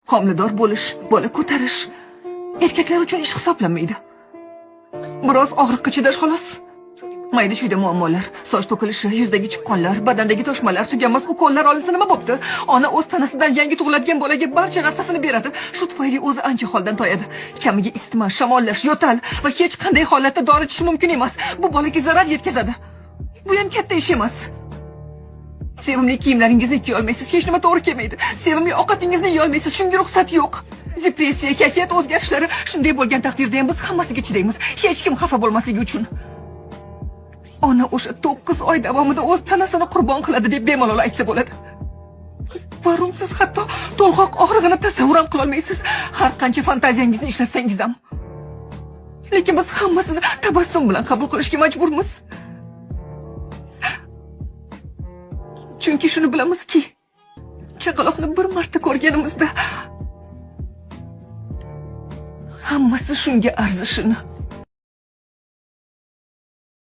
Homilador bo'lish, bola ko'tarish erkaklar uchun ish hisoblanmaydi. Biroz og'riqqa chidash xolos. Mayda-chuyda muammolar, soch to'kilishi, yuzdagi chipqonlar, badandagi toshmalar, tuganmas ukollar olinsa nima bo'pti? Ona o'z tanasidan yangi tug'iladigan bolaga barcha narsasini beradi. Shu tufayli o'zi ancha holdan toyadi. Kamiga isitma, shamollash, yo'tal va hech qanday holatda dori ichish mumkin emas. Bu bolaga zarar yetkazadi. Bu ham katta ish emas. Sevimli kiyimlaringizni kiya olmaysiz, hech nima to'g'ri kelmaydi. Sevimli ovqatingizni yeya olmaysiz, shunga ruxsat yo'q. Depressiya, kayfiyat o'zgarishlari shunday bo'lgan taqdirda ham biz hammasiga chidaymiz. Hech kim xafa bo'lmasligi uchun. Ona o'sha 9 oy davomida o'z tanasini qurbon qiladi deb bemalol aytsa bo'ladi. Varun, siz hatto to'lg'oq og'rig'ini tasavvur ham qilolmaysiz, har qancha fantaziyangizni ishlatsangiz ham. Lekin biz hammasini tabassum bilan qabul qilishga majburmiz. Chunki shuni bilamizki, chaqaloqni bir marta ko'rganimizda hammasi shunga arzishini.